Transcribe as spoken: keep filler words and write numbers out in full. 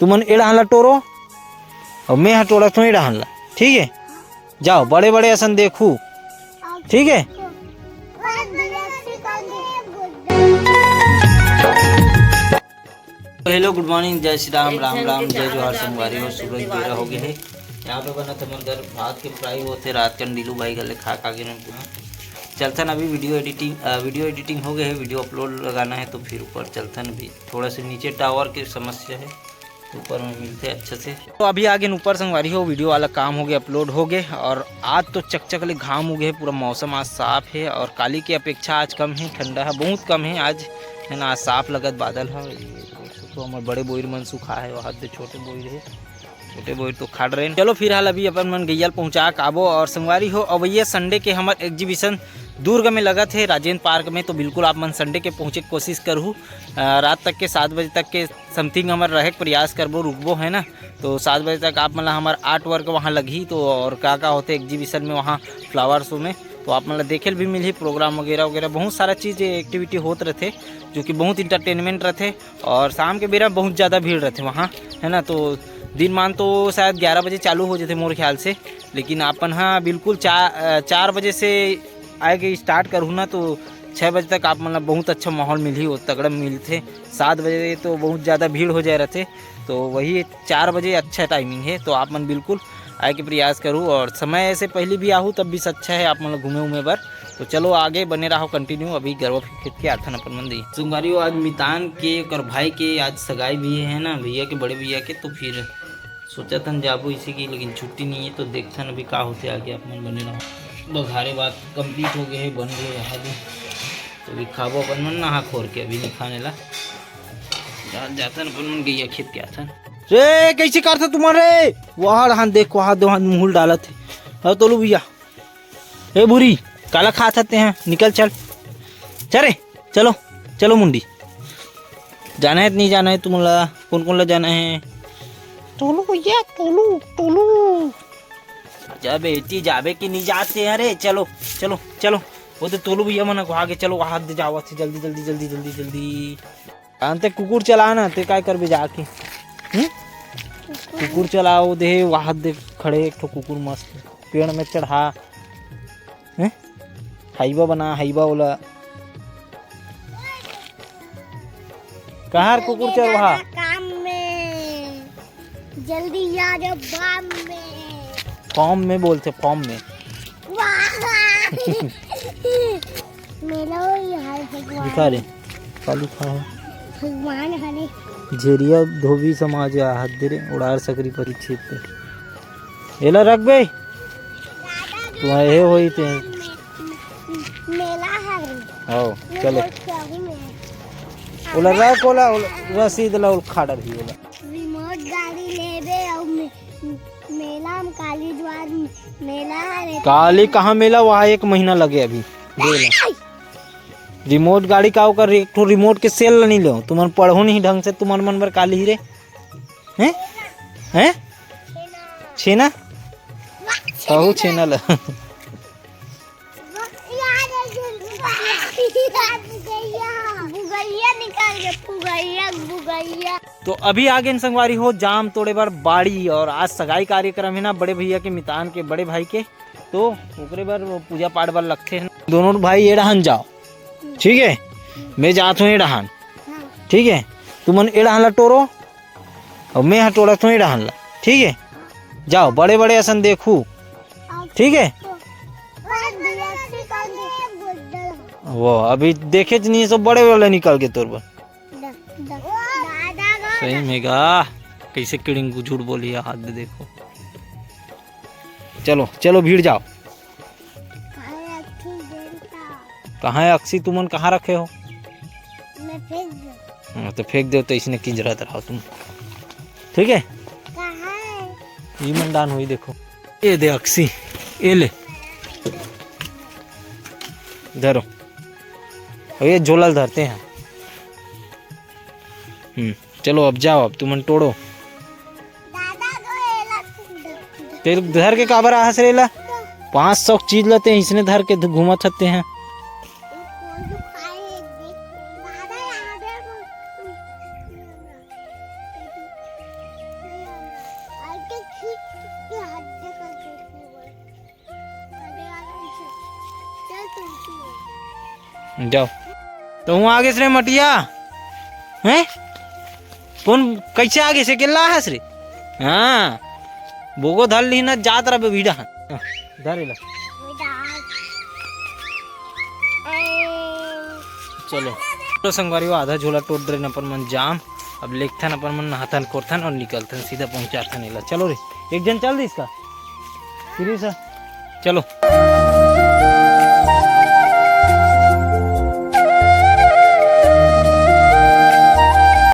तुमन ए डहान ला टोरो, अउ मैं ह टोरत हूँ ए डहान ला, ठीक है? जाओ, बड़े बड़े असन देखू, ठीक है? हेलो, गुड मॉर्निंग, जय श्री राम, राम राम, जय जोहार संगवारी हो। सुबह के बेरा हो गए है। यहाँ पे बनत हमर घर भात के फ्राई होते, रात कन डीलू भाई घर ले खा खा के नमकीन। चलथन अभी वीडियो एडिटिंग, अ, वीडियो एडिटिंग हो गए है, वीडियो अपलोड लगाना है तो फिर ऊपर चलथन। अभी थोड़ा सा नीचे टावर के समस्या है, ऊपर में मिलते अच्छे से। तो अभी आगे ऊपर संगवारी हो, वीडियो वाला काम हो गया, अपलोड हो गए। और आज तो चकचक ले घाम उगे है, पूरा मौसम आज साफ है और काली की अपेक्षा आज कम है, ठंडा है, बहुत कम है आज, है ना। आज साफ लगत बादल है। ये तो हमर बड़े बोइर मन सुखा है, वहाँ दे छोटे बोइर है, छोटे बोइर तो खाड़ रहे हैं। चलो फिलहाल अभी अपन मन गैया ल पहुँचा के आबो। और संगवारी हो, अवैया संडे के हमर एग्जीबिशन दुर्ग में लगत है राजेंद्र पार्क में, तो बिल्कुल आप मन संडे के पहुँचे के कोशिश करहू। अ, रात तक के सात बजे तक के समथिंग हमर रहे के प्रयास करबो, रुकबो, है ना। तो सात बजे तक आप मन ला हमर आर्ट वर्क वहाँ लगही, तो और का का होथे एग्जीबिशन में, वहाँ फ्लावर शो में, तो आप मन ला देखे ल भी मिलही, प्रोग्राम वगैरह वगैरह, बहुत सारा चीज़, एक्टिविटी होत रथे, जो कि बहुत इंटरटेनमेंट रथे। और शाम के बेरा बहुत ज़्यादा भीड़ रथे वहाँ, है ना। तो दिन मान तो शायद ग्यारह बजे चालू हो जाथे मोर ख्याल से, लेकिन अपन हाँ बिल्कुल चार, अ, चार बजे से आए के स्टार्ट करहू ना, तो छः बजे तक आप मन ला बहुत अच्छा माहौल मिलही, वो तगड़ा मिलथे। सात बजे तो बहुत ज़्यादा भीड़ हो जाए रथे, तो वही चार बजे अच्छा टाइमिंग है, तो आप मन बिल्कुल आए के प्रयास करू। और समय से पहले भी आहू तब भी अच्छा है आप मन ला घूमे उमे बर। तो चलो आगे बने रहो कंटिन्यू, अभी गरवा खेत के आथन अपन मन दी। संगवारी हो, आज मितान के ओकर भाई के आज सगाई भी है ना, भैया के, बड़े भैया के, तो फिर सोचा थन जाबो इसी की, लेकिन छुट्टी नहीं है, तो देखथन अभी का होथे आगे, आप मन बने रहो। बघारे बात कंप्लीट हो गए है, बन गए है आदि, तो अभी खाबो अपन मन नहा खोर के, अभी नहीं खाने ला। जा-, जाथन अपन मन गैया खेत के आथन। रे, कैसे करथा तुमन रे? वहाँ डहान देख, वहाँ दो हाथ मुहुल डालत है। अरे तोलू भैया, ए भूरी, काला खात हते हैं, निकल चल। चल रे, चलो, चलो मुंडी। जाना है तो नहीं जाना है तुमन ला? कौन कौन ला जाना है? तोलू भैया, तोलू, तोलू। जा बेटी, जाबे कि नहीं जाते हैं रे? चलो, चलो, चलो। वो तो तोलू भैया मन को आगे चलो, वहाँ दे जाओ, अच्छे, जल्दी, जल्दी, जल्दी, जल्दी, जल्दी। आंते कुकुर चला ना, ते काय करबे जाके? हम्म? कुकुर चलाओ दे, वहाँ दे खड़े एक ठो कुकुर मस्त पेड़ में चढ़ा। हैं? हाईवा बना, हाईवा ओला। कहाँ कुकुर चरवाहा? काम में। जल्दी आ जाओ बाम में। फॉर्म में बोलते, फॉर्म में। वाह। मेला वही है भगवान। दिखा रे, का लिखा है? भगवान हरे। झेरिया धोबी समाज आ हद रे, उड़ार सकरी परिचित। एला रख बे। तुम्हारे हे होई ते। मेला हरे। आओ, ये चलो। बहुत शौकीन है। ओला रख, ओला, ओला, रसीद ला, ओला खाड़ा भी ओला। रिमोट गाड़ी लेबे अउ मे-, मेला में काली जुआर मेला हरे। काली कहाँ मेला, वहाँ एक महीना लगे अभी। दे ले। रिमोट गाड़ी का ओकर एक ठो रिमोट के सेल नहीं लो, तुमन पढ़ो नहीं ढंग से, तुमन मन बर काली रे। हैं? हैं? छेना? कहू छेना ला। बुगैया निकाल के, बुगैया, बुगैया। तो अभी आगे न संगवारी हो जाम तोड़े बर बाड़ी, और आज सगाई कार्यक्रम है ना बड़े भैया के, मितान के बड़े भाई के, तो ओकरे बर वो पूजा पाठ बर लगथे। दोनों भाई ए डहान जाओ, ठीक है, मैं जात हूँ ए डहान, ठीक है, तुमन ए डहान ला टोरो, और मैं ह टोरत हूँ ए डहान ला, ठीक है। जाओ, बड़े बड़े असन देखू, ठीक है। वो अभी देखे च नहीं, सब बड़े वाले निकल के तोर बर। सही में गा, कैसे किड़िंग झूठ बोली है, हाथ दे देखो। चलो चलो, भीड़ जाओ। कहाँ है अक्सी तुमन कहाँ रखे हो? मैं फेंक दे। हाँ, तो फेंक दो, तो इसने किंजरत रहो तुम, ठीक है? कहाँ है? ये मंडान हुई, देखो, ये दे अक्सी, ये ले, धरो, और ये झोला ल धरते हैं। हम्म, चलो अब जाओ, अब तुमन टोड़ो। तेल धर के काबर आहस रे ला? पाँच सौ चीज लते हैं, इसने धर के घूमत हते हैं। जाओ। तो हूँ आगे से रे मटिया। हैं? कौन कैसे आगे से अकेला हस रे? हाँ। बोगो धर ली ना जात रह बीड़ा। धर एला। चलो। तो संगवारी हो, आधा झोला टोट डरेन अपन मन जाम। अब लेगथन अपन मन नहाथन कोरथन और निकलथन सीधा पहुंचाथन एला। चलो रे, एक जन चल दिस का? फिर से चलो।